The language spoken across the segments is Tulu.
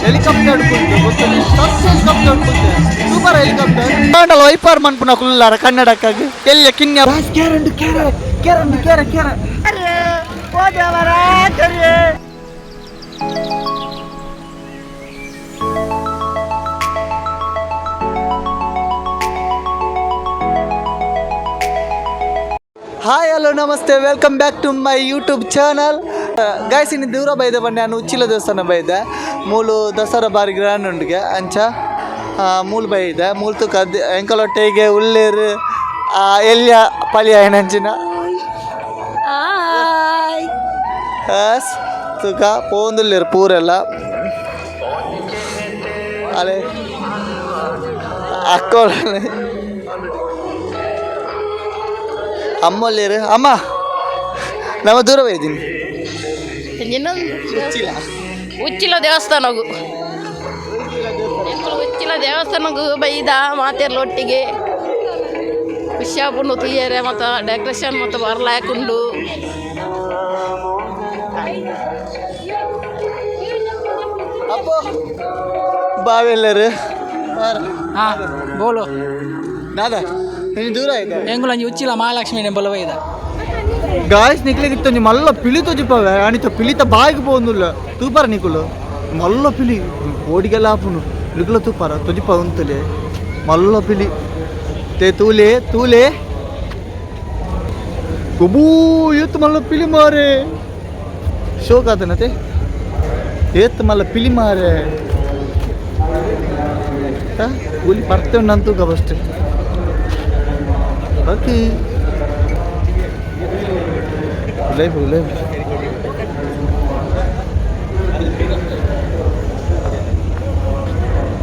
ಹೆಲಿಕಾಪ್ಟರ್ ಹೆಲಿಕಾಪ್ಟರ್ ಸೂಪರ್ ಹೆಲಿಕಾಪ್ಟರ್ ಆಂಡಲ ವೈಪಾರ್ ಮನ್ಪುನ ಕುಲ್ಲಾರ ಕನ್ನಡಕ್ಕಾಗಿ ಎಲ್ಲ ಕಿನ್ಯ ಕೇರಂಡು ಕೇರ ಕೇರಂಡು ಕೇರ ಕೇರ ಹಾಯ್ ಹಲೋ ನಮಸ್ತೆ, welcome back to my YouTube channel. Guys, ಇನ್ನು ದೂರ ಬೈದ ಬನ್ನಿ. ನಾನು ಉಚ್ಚಿಲ ದೇವಸ್ಥಾನ ಬೈದೆ. ಮೂಲು ದಸರಾ ಬಾರಿ ಗ್ರ್ಯಾಂಡ್ ಉಂಡುಗೆ ಅಂಚ. ಮೂಲು ಬೈದೆ ಮೂಲು ತುಕ ಎಂಕಲೊಟ್ಟೆಗೆ ಉಳ್ಳೇರು ಎಲ್ಯ ಪಲಿಯ ಏನಂಚಿನ ಎಸ್ ತುಕ ಪೋಂದುಲ್ಲೇರು ಪೂರೆಲ್ಲ. ಅಲೆ ಅಕ್ಕೋಳ ಅಮ್ಮಲ್ಲೇರು ಅಮ್ಮ ನಮ್ಮ ದೂರ ಬೈದೀನಿ. ಉಚ್ಚಿಲ. ಉಚ್ಚಿಲ ದೇವಸ್ಥಾನಗು, ಉಚ್ಚಿಲ ದೇವಸ್ಥಾನಗು ಬೈದ ಮಾತೆರ್ಲ ಒಟ್ಟಿಗೆ ಖುಷಿಯಾಪುಂಡು ತೂಯರೆ. ಮತ್ತು ಡೆಕೋರೇಷನ್ ಮತ್ತು ಬರ್ಲಾಕುಂಡು. ಅಪ್ಪೋ ಬಾವೆಲ್ಲರು. ಹಾಂ, ಬೋಲು. ನಾದ ನೀನು ದೂರ ಆಯ್ತಾ? ಎಂಗುಲಂಜಿ ಉಚ್ಚಿಲ ಮಹಾಲಕ್ಷ್ಮಿ ಟೆಂಪಲ್ ಬೈದ. ಗಾಯ್ಸ್, ನಿಕ್ಲಿಗೆ ಇತ್ತು ಮಲ್ಲ ಪಿಲಿ ತೊಜಿಪವೆ ಅಣಿತ ಪಿಲಿತ ಬಾಯಿಗೆ ಪೋಂದುಲ್ಲ ತೂಪಾರ ನಿಕುಲು. ಮಲ್ಲ ಪಿಲಿ ಕೋಡಿಗೆಲ್ಲ ಆಪುನು. ನಿಕುಲ ತೂಪಾರ ತೊಜಿಪ ಉಂತಲೆ ಮಲ್ಲ ಪಿಲಿ ತೇ ತೂಲೆ ತೂಲೆ ಗೊಬೂ ಏತ್ ಮಲ್ಲ ಪಿಲಿ ಮಾರೆ. ಶೋಕ್ ಆತನತೆ ಏತ್ ಮಲ್ಲ ಪಿಲಿ ಮಾರೆ. ಕೂಲಿ ಪರ್ತೆ ಉಂಡಂತೂ ಫಸ್ಟ್. Okay, life life.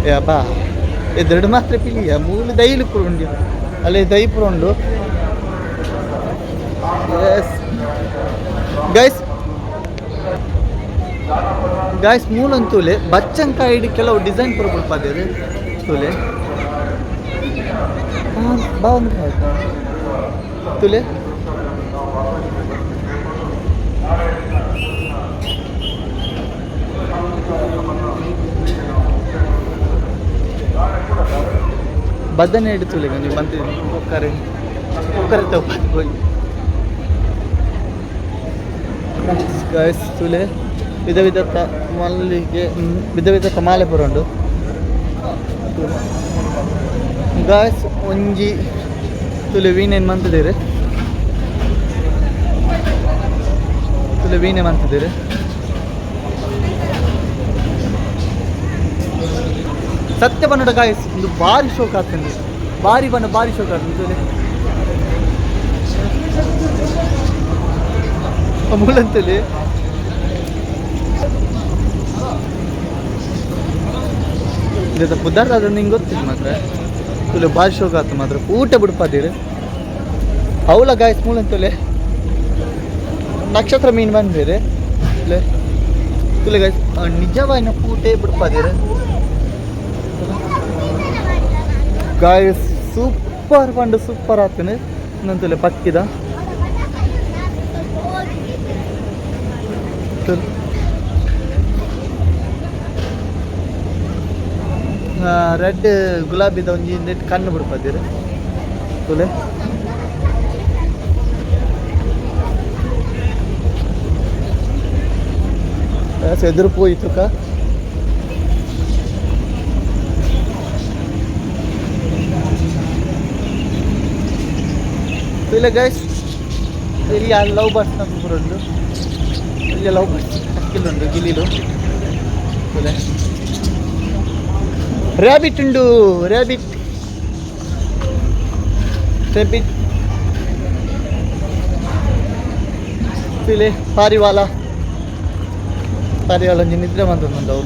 ಏ ಅಬ್ಬಾ, ಎದುರು ಮಾತ್ರ ಪಿಲಿಯ ಮೂಲು ದೈಲು ಪೂರ ಉಂಡು. ಅಲ್ಲಿ ದೈ ಪೂರ ಉಂಡು. ಎಸ್ ಗೈಸ್, ಗಾಯ್ಸ್, ಮೂಲಂತೂಲೆ ಬಚ್ಚಂಕಾಯಿಡ್ ಕೆಲವು ಡಿಸೈನ್ ಪೂರ ಕೊಡ್ಪಾದೇರು ತೂಲೆ. ಬಾವಂದು ತೂಲೆ. ಬದನೆ ಹಿಡಿದು ತೂಲೆ ನೀವು ಬಂದು ಕೊಕ್ಕರೆ ಕೊಕ್ಕರೆ ತಗೋದು ಹೋಗಿ. ಗಾಯ್ಸ್, ತೂಲೆ ವಿಧ ವಿಧ ಮಲ್ಲಿಗೆ ವಿಧ ವಿಧ ಮಾಲೆ ಪೂರ ಉಂಡು. ಗಾಯ್ಸ್, ಒಂಜಿ ತುಲೆ ವೀಣೆನ್ ಮಂತಿದ್ದೀರಿ, ತುಲೆ ವೀಣೆ ಮಂತಿದ್ದೀರಿ. ಸತ್ಯ ಬನ್ನಡ ಗಾಯ್ಸ್, ಒಂದು ಭಾರಿ ಶೋಕ್ ಆಗ್ತದೆ. ಭಾರಿ ಬಣ್ಣ ಭಾರಿ ಶೋಕ್ ಆಗ್ತದೆ. ತುಲೆ ಮೂಲಂತಲಿ ಇದು ಪುದಾರ್ ಅದು ನಿಂಗೆ ಗೊತ್ತಿಲ್ಲ ಮಾತ್ರ. ತುಲೆ ಭಾರಿ ಶೋಕ್ ಆತು ಮಾತ್ರ. ಊಟ ಬಿಡ್ಪಾದಿರಿ ಅವಳ. ಗಾಯ್ಸ್, ಮೂಲಂತಲೆ ನಕ್ಷತ್ರ ಮೀನು ಬಂದಿರಿ. ತುಲೆ ತುಲೆ ಗಾಯ್ಸ್, ನಿಜವಾಯಿನ ಪೂಟೆ ಬಿಡ್ಪಾದಿರಿ. ಗಾಯ್ಸ್, ಸೂಪರ್ ಪಂಡು ಸೂಪರ್ ಆತನೆ. ಇನ್ನೊಂದುಲೆ ಪಕ್ಕಿದ ರೆಡ್ ಗುಲಾಬಿದ ಒಂಜಿ ನೆಟ್ ಕಣ್ಣು ಬಿಡ್ಪಾದಿರಿ ತುಲೆ. ಎದುರು ಪೋಯಿತುಕ ತುಲೆ. ಗೈಸ್, ಇಲ್ಲಿ ಲವ್ ಬರ್ಡ್ಸ್ ಪೂರ ಉಂಡು. ಇಲ್ಲಿ ಲವ್ ಬರ್ಡ್ಸ್ ಅಕ್ಕಿಲುಂಡು, ಗಿಲಿಲು ತುಲೆ. ರ್ಯಾಬಿಟ್ ಉಂಡು, ರ್ಯಾಬಿಟ್ ರ್ಯಾಬಿಟ್ ತುಲೆ. ಪಾರಿವಾಳ, ಪಾರಿವಾಳ ಒಂಜಿ ನಿದ್ರೆ ಬಂದದ್ದು ಅವು.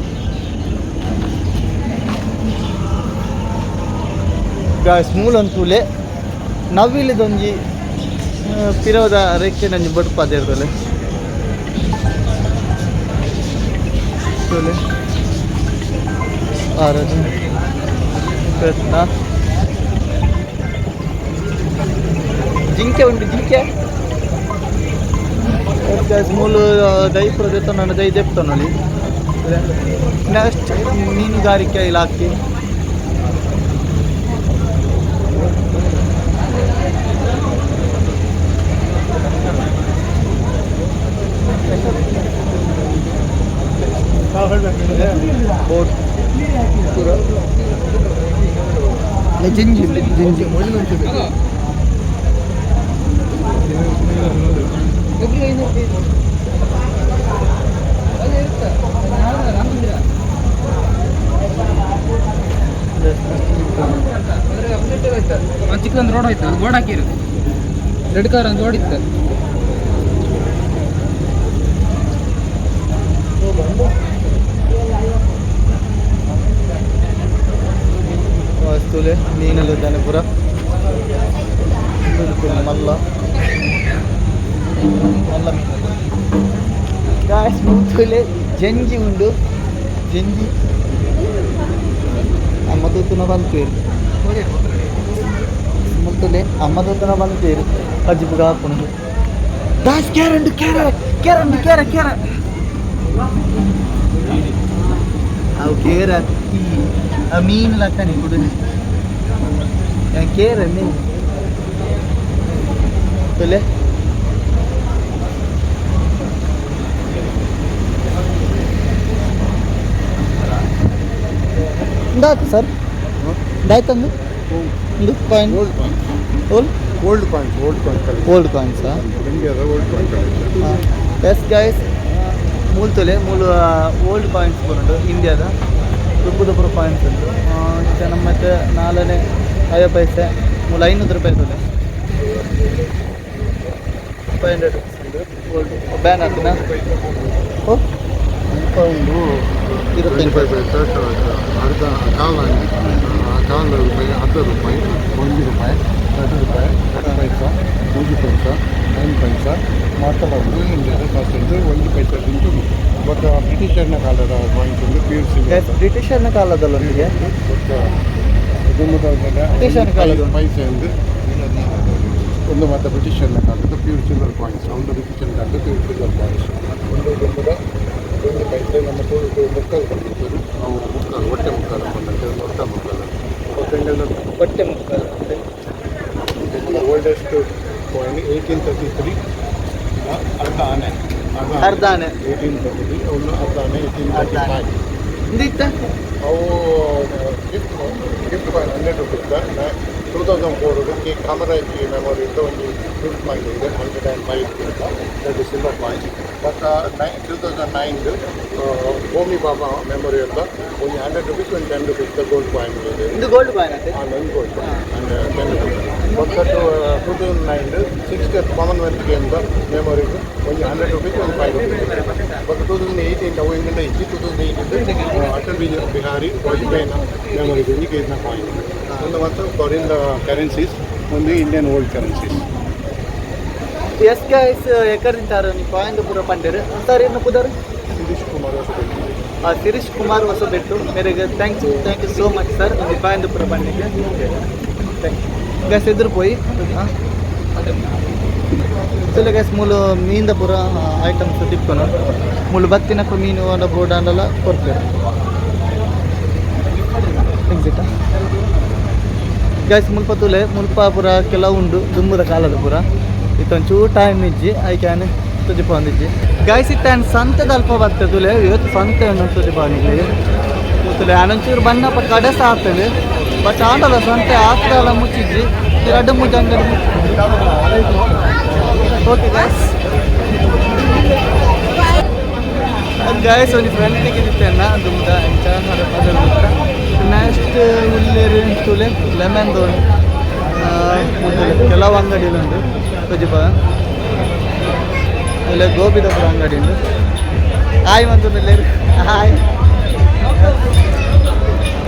ಗಾಯ್ಸ್, ಮೂಲಂತೂಲೆ ನವಿಲಿದೊಂಜಿ ಪಿರೋದ ರೆಕ್ಕೆ ನಂಜಿ ಬಡ್ಪಾದಿರ್ತಲೆ ತೂಲೆ. ಆರದು ಪ್ರಯತ್ನ. ಜಿಂಕೆ ಉಂಟು, ಜಿಂಕೆ. ಗೈಸ್, ಮೂಲು ದೈ ಪೂರ ದೆತ್ತೊಂಡ ದೈ ದೆಪ್ತೊನೊಲಿ. Next ಮೀನುಗಾರಿಕೆ ಇಲಾಖೆ. ಬೋಟ್ ಪೂರ ಜಿಂಜಿ ಜಿಂಜಿ. ಒಂದು ಚಿಕ್ಕದೊಂದು ರೋಡ್ ಹೋಯ್ತು, ಅದು ಬೋರ್ಡ್ ಹಾಕಿರು, ರೆಡ್ ಕಲರ್ ಒಂದು ರೋಡ್ ಇತ್ತು. ವಸ್ತುಲೆ ಮೀನುಲು ದಾನೆ ಪೂರ ಮಲ್ಲ ಮಲ್ಲ ಮೀನು. ಗಾಯ್ಸ್, ಮೂತುಲೆ ಜಂಜಿ ಉಂಡು, ಜಂಜಿ. ಅಮ್ಮ ತೂತುನ ಬಂತೇರು ಮುತ್ತುಲೆ, ಅಮ್ಮ ತೂತುನ ಬಂತೇರು ಅಜ್ಜಿಪುಗ ಹಾಕೊಂಡು. ಗಾಯ್ಸ್, ಕೇರ ಉಂಡು, ಕೇರ, ಕೇರ ಉಂಡು, ಕೇರ, ಕೇರ. ಅವು ಕೇರ ಅತ್ತಿ, ಆ ಮೀನು ಲಕ್ಕನೆ ಕುಡು ಕೇರ ಮೀನು ತುಲೆ. ಇಂದಾತು ಸರ್, ಇಂದಾಯ್ತಂದು ಒಂದು coin. Old coin. Old. Old coins, old coin. Old ಕಾಯಿನ್ಸಾ? ಇಂಡಿಯಾದ old coin. S guys, ಮೂಲು ತೊಲೆ, ಮೂಲು ಓಲ್ಡ್ ಕಾಯಿನ್ಸ್ ಬರುಂಡು, ಇಂಡಿಯಾದ ದುಪ್ಪು ದುಪ್ಪು ಕಾಯಿನ್ಸ್ ಉಂಟು. ಇತ್ತೆ ನಮ್ಮ ನಾಲ್ನೇ 50 ಪೈಸೆ. ಮೂಲು 500 ರೂಪಾಯಿ ತೊಲೆ, 500 ರುಪೀಸ್ ಉಂಟು. ಓಲ್ಡ್ ಬ್ಯಾನ್ ಹಾಕಿನ. ಓ ಒಂದು 25. 25 ಪೈಸೆ, ಅರ್ಧ ಕಾಲು, ಕಾಲು ರೂಪಾಯಿ, ಅರ್ಧ ರೂಪಾಯಿ, 1 ರೂಪಾಯಿ, 2 ರೂಪಾಯಿ, 2 ಪೈಸಾ, 3 ಪೈಸಾ, 5 ಪೈಸಾ ಮಾತ್ರ ಉಂಟು. ಇಂಡಿಯಾದ ಕಾಸು ಉಂಟು. 1 ಪೈಸೆ ಉಂಟು. ಬಟ್ ಬ್ರಿಟಿಷರ್ನ ಕಾಲದ ಕಾಯಿನ್ಸ್ ಉಂಟು, ಪ್ಯೂರ್ ಸಿಲ್ವರ್. ಬ್ರಿಟಿಷರ್ನ ಕಾಲದಲ್ಲೊಂದಿಗೆ. ಬ್ರಿಟಿಷರ್ನ ಕಾಲದ ಉಂಟು. ಪೈಸೆ ಒಂದು ಒಂದು ಮಾತ್ರ ಬ್ರಿಟಿಷರ್ನ ಕಾಲದ pure silver coins. ಒಂದು ಬ್ರಿಟಿಷರ್ನ ಕಾಲದ pure silver coins. ಒಂದು ದುಂಬುದ 1 ಪೈಸೆ. ನಮ್ಮ ತೋಳು ಮುಕ್ಕಾಲು ಬಂದಿರ್ತದೆ. ನಾವು ಮುಕ್ಕಾಲು, ಹೊಟ್ಟೆ ಮುಕ್ಕಾಲು ಬಂದಂತೆ, ಒಂದು ಹೊಟ್ಟೆ ಮುಕ್ಕಾಲು ಒಟ್ಟೆಂಗಲ್. ಹೊಟ್ಟೆ ಮುಕ್ಕಾಲು. Oldest coin 1833, ಅರ್ಧ ಆನೆ. ಅರ್ಧ ಆನೆ. 1833, ಒಂದು ಅರ್ಧ ಆನೆ ಏಯ್ಟೀನ್ ಅರ್ಧ ತರ್ಟಿ ಆನೆ. ಫೈವ್. ಇಂದಿತ್ತ. ಅವು gift gift coin 100 rupees. 2004 K Kamaraj memorial ಒಂದು ಗಿಫ್ಟ್ ಕಾಯಿನ್ ಇದೆ, 105 rupees, that is silver coin. But 2009 Homi Bhabha memorial ಒಂದು 100 ರುಪೀಸ್, ಒಂದು 10 rupees gold coin ಇದೆ. ಇದು ಗೋಲ್ಡ್ ಕಾಯಿನ್ ಅತ್ತೆ. ಒಂದು gold coin and 10 rupees. ಬೊಕ್ಕ 2009 60th Commonwealth ಗೇಮ್ದ memorial ಒಂದು 100 ರುಪೀಸ್, ಒಂದು 5 ರುಪೀಸ್. ಬಟ್ 2018 ಅವು ಇಂದ ಇಚ್ಚಿ 2018 ಅಟಲ್ ಬಿಹಾರಿ ವಾಜಪೇಯಿನ ಮೆಮೊರಿಯಲ್ ಒಂಜಿ ಕೇಜ್ನ ಕಾಯಿನ್. ಒಂದು ಮತ್ತು ಫಾರಿನ್ ಕರೆನ್ಸೀಸ್, ಒಂದು Indian old currencies. S guys, acre ತಿಂತಾರ ನೀ ಕಾಯಿನ್ ಪೂರ ಪಂಡೇರು ಸರ್. ಏನು ಪುದರ್? ಶಿರೀಶ್ ಕುಮಾರ್ ಹೊಸಬೆಟ್ಟು. ಶಿರೀಶ್ ಕುಮಾರ್ ಹೊಸಬೆಟ್ಟು ಮೇರೆಗೆ thank you, thank you so much sir. ಒಂದು ಕಾಯಿನ್ ಪೂರ ಪಂಡಿಗೆ thank you. Guys, ಎದುರು ಪೋಯಿ ಚಲೋ ಗ್ಯಾಸ್. ಮೂಲು ಮೀನ್ದ ಪೂರ ಐಟಮ್ಸ್ ತಿಕ್ಕೊನು. ಮೂಲು ಬತ್ತಿನಕ್ಕು ಮೀನು ಅಂಡ ಬೋರ್ಡ್ ಅಂಡಲ ಕೊಡ್ತೇವೆ. ಎಕ್ಸಿಟ ಗ್ಯಾಸ್. ಮುಲ್ಪ ತೂಲೆ, ಮುಲ್ಪ ಪೂರ ಕೆಲವು ಉಂಡು ದುಂಬುದ ಕಾಲದ ಪೂರ. ಇತ್ತೊಂಚೂರು ಟೈಮ್ ಇಜ್ಜಿ, I can ತುಜಿಪೊಂದಿಜ್ಜಿ. Guys, ಇತ್ತೆ ಸಂತೆದ ಅಲ್ಪ ಬತ್ತೆ ತುಲೆ. ಇವತ್ತು ಸಂತೆ ಉಂಡು, ತುಜಿಪೊಂದಿಜ್ಜಿ ತುಲೆ. ಆನೊಂಚೂರು ಬಣ್ಣಪ್ಪ ಕಡೆಸ ಆಗ್ತದೆ. ಬಟ್ ಆಂಡಲ ಸಂತೆ ಆತದಲ್ಲ ಮುಚ್ಚಿಜ್ಜಿ, ರಡ್ಡು ಮೂಜಿ ಅಂಗಡಿ ಮುಚ್ಚಿಜ್ಜಿ. Okay guys. Guys, ಒಂಜಿ ಫ್ರೆಂಡ್ ಇತ್ತೆನ್ನ ದುಂಬುದ ಎಂಚ ನೆಕ್ಸ್ಟ್ ಉಲ್ಲೇರು ತುಲೆ ಲೆಮನ್ ದೋಣಿ ಕೆಲವು ಅಂಗಡಿಲುಂಡು ತೊಜಿಪ. ಇಲ್ಲ ಗೋಬಿದ ಪೂರ ಅಂಗಡಿ ಉಂಡು. ಹಾಯ್ ಮಂತೊಂದುಲ್ಲೆರ್. Hi.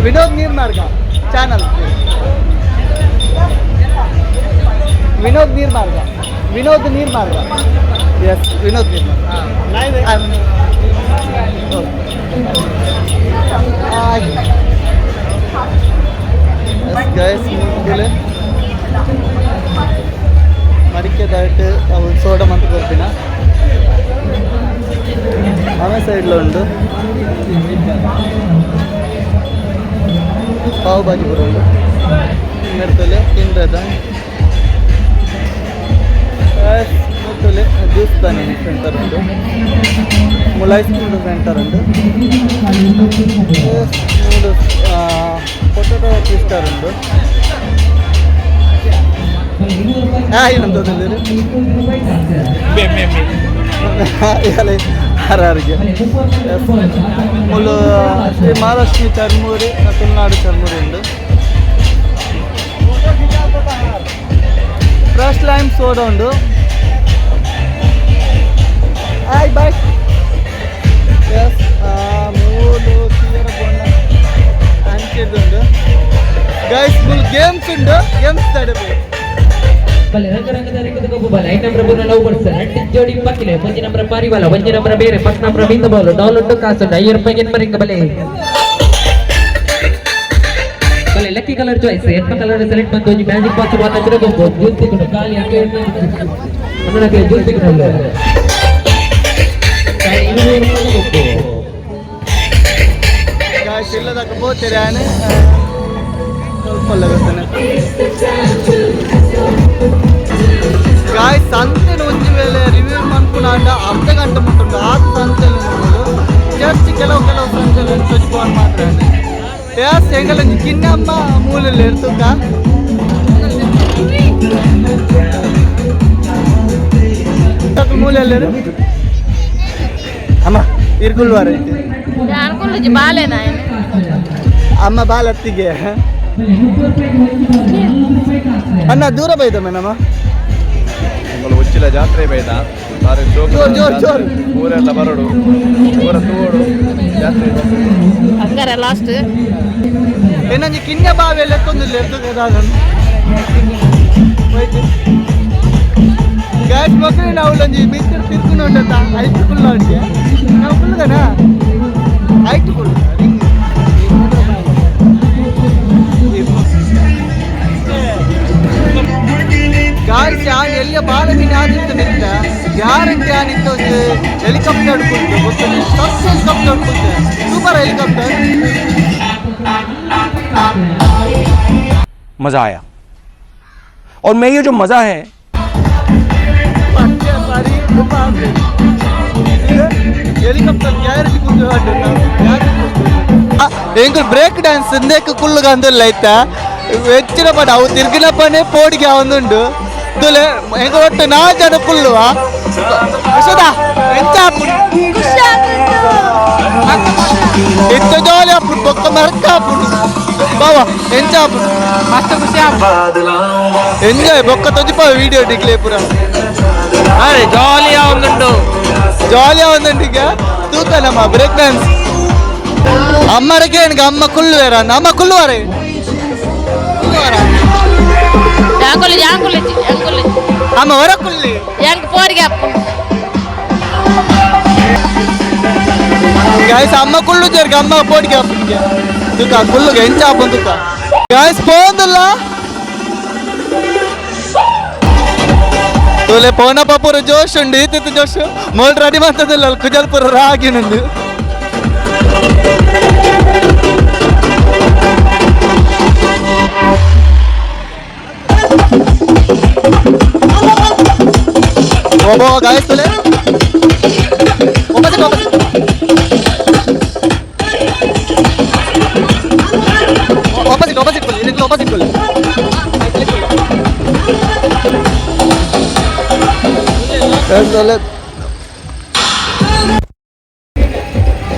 Vinod Neermarga channel, Vinod Neermarga, Vinod Neermarga. Yes, Vinod Neermarga. Hi guys, ಮೂಲೆ ಮಡಿಕೆ ದಾಟ್ ಅವು ಸೋಡ ಮಂತ್ ಕೊರ್ಪಿನ. ಅವೇ ಸೈಡ್ಲ ಉಂಡು ಪಾವ್ ಭಾಜಿ ಪೂರ ಉಂಡು ನೆಡ್ತಲೆ ತಿಂದ್ರದ ಮುತ್ತಲೆ ಜ್ಯೂಸ್ ದಾನಿ ಸೆಂಟರ್ ಉಂಡು ಮೂಲ ice cream centre ಉಂಡು ಮೂಲು ಪೊಟೊಟೊ ಟ್ವಿಸ್ಟರ್ ಉಂಡು ಇನ್ನೊಂದು ಆರ್ಆರ್ಗೆ ಮೂಲು ಶ್ರೀ ಮಹಾಲಕ್ಷ್ಮಿ ಚರ್ಮೂರಿ ತುಳುನಾಡು ಚರ್ಮೂರಿ ಉಂಡು fresh lime soda ಉಂಡು ಆಯ್ ಬಾಯ್ ಎಸ್ ಮೂಲು ತೀರ ಬೋಂಡ ಅಂಚೆದುಂಡು guys full games ಉಂಡು ಗೇಮ್ಸ್ ತಡೆಬೋದು ಬಲೆ ರಂಗ ರಂಗದ ರಿಂಗದ ಗೊಬ್ಬು ಬಲೆ ಐದು ನಂಬರ್ ಬುನ ಲವ್ ಬರ್ಸ ರಡ್ಡು ಜೋಡಿ ಪಕ್ಕಿಲೆ ಒಂಜಿ ನಂಬರ್ ಪಾರಿವಾಲ ಒಂಜಿ ನಂಬರ್ ಬೇರೆ ಫಸ್ಟ್ ನಂಬರ್ ಬಿಂದು ಬಾಲು ಡೌನ್ಲೋಡ್ ಕಾಸು 5 ರೂಪಾಯಿಗೆ ಎನ್ಮ ರಿಂಗ ಬಲೆ ಬಲೆ lucky colour choice ಎನ್ಮ colour select ಬಂದು ಒಂಜಿ ಮ್ಯಾಜಿಕ್ ಬಾಕ್ಸ್ ಮಾತಾಡಿದ್ರೆ ಗೊಬ್ಬು ಜ್ಯೂಸ್ ತಿಕ್ಕೊಂಡು ಖಾಲಿ ಅಣ್ಣನಕ್ಕೆ ಜ್ಯೂಸ್ ತಿಕ್ಕೊಂಡು 200 ರೂಪಾಯಿ ಗೊಬ್ಬು. ಗಾಯ್ಸ್ ಇಲ್ಲದಕ್ಕೆ ಬೋತೀರಿ ಆನೆ ಸ್ವಲ್ಪ ಗೊತ್ತಾನೆ ಗಾಯ್ಸ್ ಸಂತೆನ ಒಂಜಿ ವೇಳೆ ರಿವ್ಯೂ ಮನ್ಪುನಾಂಡ ಅರ್ಧ ಗಂಟೆ ಮುಟ್ಟುಂಡು ಆ ಸಂತೆಲು ನೋಡೋದು ಜಸ್ಟ್ ಕೆಲವು ಕೆಲವು ಸಂತೆಲು ಚೊಚ್ಕೊಂಡು ಮಾತ್ರ ಎಸ್ ಎಂಗಲ ಕಿನ್ನಮ್ಮ ಮೂಲೆಯಲ್ಲಿ ಇರ್ತುಕ ಮೂಲೆಯಲ್ಲಿ ಅಮ್ಮ ಇರ್ಗುಲ್ವಾರ ಐತಿ. ಅನ್ಕೊಳ್ಳಿ ಬಾಲೇನಾ ಅಮ್ಮ ಬಾಲತ್ತಿಗೆ ಅಣ್ಣ ದೂರ ಬೈದ ಮೇನಮ್ಮ. ನಿಮ್ಮಲ್ಲಿ ಉಚ್ಚಿಲ ಜಾತ್ರೆ ಬೈದ ಬಾರಿ ಜೋರು. ಜೋರ್, ಜೋರ್, ಜೋರ್. ಊರೆಲ್ಲ ಬರೋಡು ಊರ ತೂವೋಡು ಜಾತ್ರೆ. ಹಂಗಾರೆ ಲಾಸ್ಟ್. ಏನಂಜಿ ಕಿನ್ಯ ಬಾವಿಯಲ್ಲಿ ಎತ್ತೊಂದಿಲ್ಲ ಗ್ಯಾಸ್ ಮಕ್ಕಳು ನಾವು ಒಂಜಿ ಬಿತ್ತರ್ ತಿರ್ಕೊಂಡು ಉಂಟಂತ ಐಟ್ ಕುಲ್ಲ ಉಂಟೆ ನಾವು ಕುಲ್ಲುಗನ ಐಟ್ ಕುಲ್ಲು ಗಾಯ್ಸ್ ಯಾನ್ ಎಲ್ಲಿಯ ಬಾಲ ಮೀನು ಆದಿತ್ತು ನಿಂತ ಗ್ಯಾರಂಟಿ ಆನಿತ್ತು ಒಂದು ಹೆಲಿಕಾಪ್ಟರ್ ಕುಂತು ಗೊತ್ತು ಸಸ್ ಹೆಲಿಕಾಪ್ಟರ್ ಕುಂತು ಸೂಪರ್ ಹೆಲಿಕಾಪ್ಟರ್. मज़ा आया और मैं ये जो मज़ा है ಪಂಚ ಸಾರಿ ಹೆಲಿಕಾಪ್ಟರ್ ಗ್ಯಾರಂಟಿ ಕುಂತು ಎಂಕುಲು ಬ್ರೇಕ್ ಡ್ಯಾನ್ಸ್ ಇಂದೇಕ ಕುಳ್ಳುಗ ಅಂದಿಲ್ಲ ಐತ ಹೆಚ್ಚಿನ ಪಡ ಅವು ತಿರ್ಗಿನ ಪನೆ ಪೋಡಿಗೆ ಅವನುಂಡು ತುಲೆ ಎಂಕ ಒಟ್ಟು ನಾ ಜನ ಕುಳ್ಳುವ ಯಶೋದ ಎಂತ ಇತ್ತ ಜಾಲಿ ಅಪ್ಪುಡು ಬೊಕ್ಕ ಮರಕ್ಕ ಅಪ್ಪುಡು ಬಾವ ಎಂಚ ಅಪ್ಪುಡು. ಮಸ್ತ್ ಖುಷಿ ಎಂಜಾಯ್ ಬೊಕ್ಕ ತೊಜಿಪ ವಿಡಿಯೋ ಡಿಕ್ಲೇ ಪೂರ. ಅರೆ ಜಾಲಿ ಒಂದುಂಡು. ಜಾಲಿ ಒಂದುಂಡಿಗ ತೂಕ ನಮ್ಮ ಬ್ರೇಕ್ ಡ್ಯಾನ್ಸ್ ಅಮ್ಮರಿಗೆ എനിക്ക് ಅಮ್ಮ ಕುಳ್ಳುವೇರ ಅಮ್ಮ ಕುಳ್ಳುವಾರೆ ಕುಳ್ಳುವಾರ. ಯಾಂಗುಲಿ ಯಾಂಗುಲಿ ಯಾಂಗುಲಿ. ಅಮ್ಮ ಹೊರ ಕುಳ್ಳಿ. ಯಾಂಗ್ ಪೋರಿಗೆ ಅಪ್ಪ. ಗಾಯ್ಸ್ ಅಮ್ಮ ಕುಳ್ಳು ಜರ್ಗ ಅಮ್ಮ ಪೋಡಿಗೆ ಅಪ್ಪನಿಗೆ ತುಕ ಕುಳ್ಳುಗೆ ಎಂಚ ಅಪ್ಪನ್ ತುಕ ಗಾಯ್ಸ್ ಪೋಂದಿಲ್ಲ ತೋಲೆ ಪೋನ ಪಪುರ ಜೋಶ್ ಉಂಡು ಈತಿತ್ತು ಜೋಶ್ ಮೋಲ್ ರೆಡಿ ಮಾಡ್ತದಿಲ್ಲ ಕುಜಲ್ಪುರ ರಾಗಿನೊಂದು ಒಬ್ಬ ಗಾಯ್ಸ್ ತೊಲೆ opposite opposite opposite opposite ಕೊಲ್ಲಿ ಇದಕ್ಕೆ ಆಪೋಸಿಟ್ ಕೊಲ್ಲಿ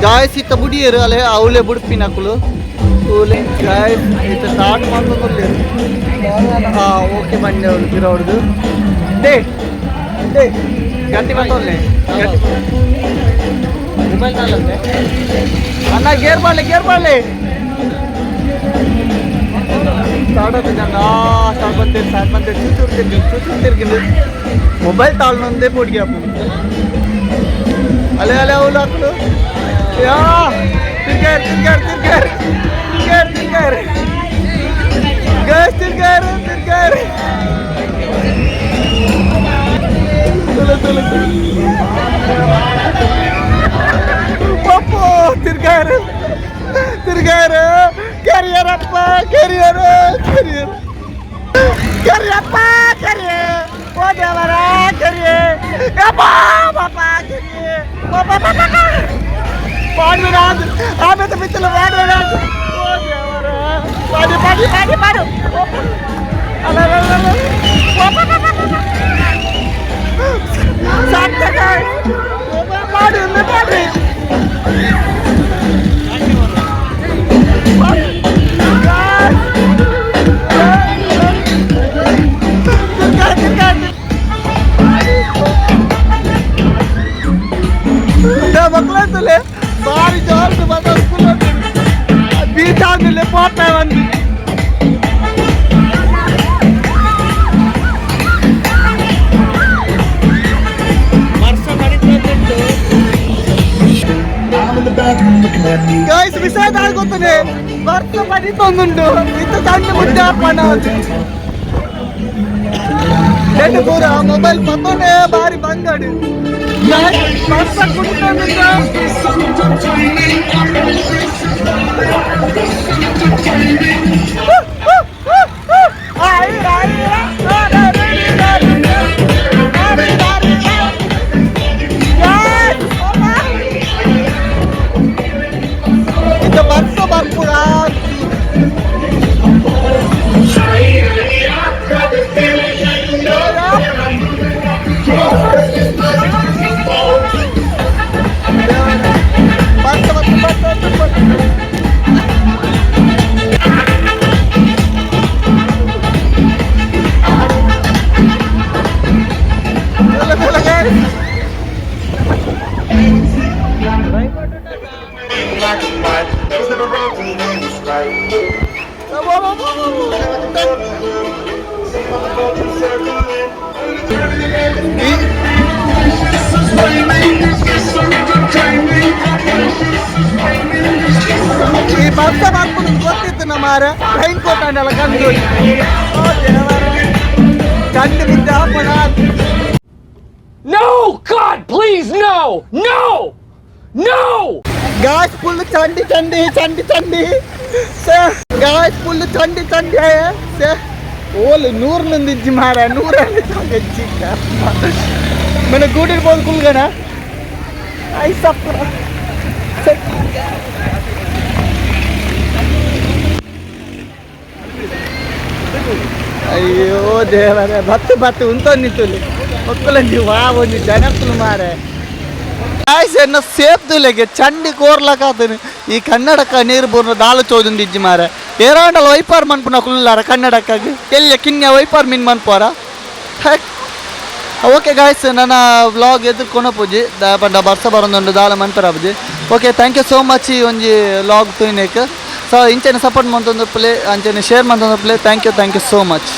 ಗಾಯ್ಸ್ ಇತ್ತ ಬುಡಿಯರು ಅಲ್ಲೇ ಅವಲೇ ಬುಡ್ಪಿನಕುಲು ಓಲೆ ಗಾಯ್ಸ್ ಇತ್ತ ಸ್ಟಾರ್ಟ್ ಮಾಡ್ಕೊಂಡು ಹಾಂ ಓಕೆ ಬಂಡೆ ಅವಳು ಬಿರೋಡ್ದು ಡೇ ಡೇ ಗಂಟೆ ಬಂದವಲ್ಲೇ ಗಂಟೆ ಮೊಬೈಲ್ ನಾಲಂತೆ ಅಣ್ಣ ಗೇರ್ ಮಾಡಲಿ ಗೇರ್ ಮಾಡಲಿ ಸ್ಟಾರ್ಟ್ అవుతుంది ಅಣ್ಣ ಸ್ಟಾರ್ಟ್ ಬಂತೇರಿ ಸ್ಟಾರ್ಟ್ ಬಂತೇರಿ ಚೂಚೂರು ತಿರ್ಗಿ ಚೂಚೂರು ತಿರ್ಗಿಂದು ಮೊಬೈಲ್ ತಾಳ್ನೊಂದೇ ಪೊಡಿಗೆ ಅಪ್ಪು ಅಲೆ ಅಲೆ ಅವಳು ಹಾಕಲು ಯಾ ತಿರ್ಗಾರ್ ತಿರ್ಗಾರ್ ತಿರ್ಗಾರ್ ತಿರ್ಗಾರ್ ತಿರ್ಗಾರ್ ಗೈಸ್ ತಿರ್ಗಾರ್ ತಿರ್ಗಾರ್ Tulu Tulu Tulu. Kariyappa career career Kariyappa ಕರಿಯೇ ಓ ದೇವರ ಕರಿಯೇ ಯಪ್ಪ ಪಾಪ ಕರಿಯೇ ಪಾಪ ಪಾಪ ಪಾಡುವಿರಾಜ್ ಆಮೇಲೆ ಬಿತ್ತಲು ಪಾಡುವಿರಾಜ್ ಓ ದೇವರ ಪಾಡಿ ಪಾಡಿ ಪಾಡಿ ಪಾಡು ಅಲ್ಲ ಸಾರ್ಥಕ ಪಾಡು ಪಾಡಿ ಮಕ್ಕಳಂತಲೇ ಭಾರಿ ಜೋರು ಬಂದ ಸ್ಕೂಲ್ ಬೀಚ್ ಆದ್ಮೇಲೆ ಪೋಟ ಬಂದು ಗಾಯ್ಸ್ ವಿಷಯ ಆಗೋತಾನೆ ಬರ್ತ ಪಡಿತೊಂದುಂಟು ಇಂತ ಸಣ್ಣ ಮುದ್ದೆ ಅಪ್ಪಣ ಎರಡು ಪೂರ ಮೊಬೈಲ್ ಪತ್ತೋನೆ ಬಾರಿ ಬಂಗಡು ಬರ್ತ ಕುಡಿತೊಂದುಂಟು. ಇಂತ ಬರ್ತ ಬರ್ಪುಡ. ಬರ್ತ ಬರ್ತ ಬರ್ತ ಬರ್ತ. ಎಲ್ಲ guys. ಈ ಬರ್ತ ಬರ್ಪುನ ಗೊತ್ತಿತ್ತು ನಮ್ಮ ರೈನ್ ಕೋಟ್ ಅಂಡಲ್ಲ ಕಂಡು ಕಂಡು ಬಿದ್ದ ಅಪ್ಪಣ. No! God, please, no! No! No! Guys full ಚಂಡಿ ಚಂಡಿ ಚಂಡಿ ಚಂಡಿ ಸೇ ಗಾಯ್ಸ್ ಫುಲ್ ಚಂಡಿ ಚಂಡಿ ಸೇ ಓಲ್ ನೂರು ನಂದಿಜ್ಜಿ ಮಾರ ನೂರಲ್ಲಿ ಚಿಕ್ಕ ಮನೆ ಗೂಡಿರ್ಬೋದು ಕುಲ್ಗಣ ಐಸಪ್ಪ. ಅಯ್ಯೋ ದೇವರೇ, ಬತ್ತು ಬತ್ತು ಉಂತೊಂದಿತ್ತು ಒಕ್ಕಲಂಜಿ ವಾ ಒಂಜಿ ಜನಕ್ಕಲು ಮಾರೆ. ಗಾಯ್ಸ್ ಎನ್ನ ಸೇಫ್ ದುಲೆಗೆ ಚಂಡಿ ಕೋರ್ಲಕಾತನು ಈ ಕನ್ನಡಕ ನೀರು ಬೂರ್ನ ದಾಲು ಚೋದುಂದಿಜ್ಜಿ ಮಾರೆ. ಏರಾಂಡಲ ವೈಪಾರ್ ಮನ್ಪುನ ಕುಲ್ಲಾರ ಕನ್ನಡಕ್ಕಾಗಿ ಎಲ್ಲ ಕಿನ್ಯ ವೈಪಾರ್ ಮೀನ್ ಮನ್ಪೋರ ಹೆಕ್. ಓಕೆ ಗಾಯ್ಸ್, ನನ್ನ ವ್ಲಾಗ್ ಎದುರು ಕೊನಪುಜಿ ಪಂಡ ಬರ್ಸ ಬರೊಂದುಂಡು ದಾಲ ಮನ್ಪೆರಾಪುಜಿ. Okay, thank you so much ಈ ಒಂಜಿ ವ್ಲಾಗ್ ತೂಯಿನೇಕ್. ಸೊ ಇಂಚನೆ ಸಪೋರ್ಟ್ ಮಂತೊಂದು ಪ್ಲೇ, ಅಂಚನೆ share ಮಂತೊಂದು play. Thank you, thank you so much.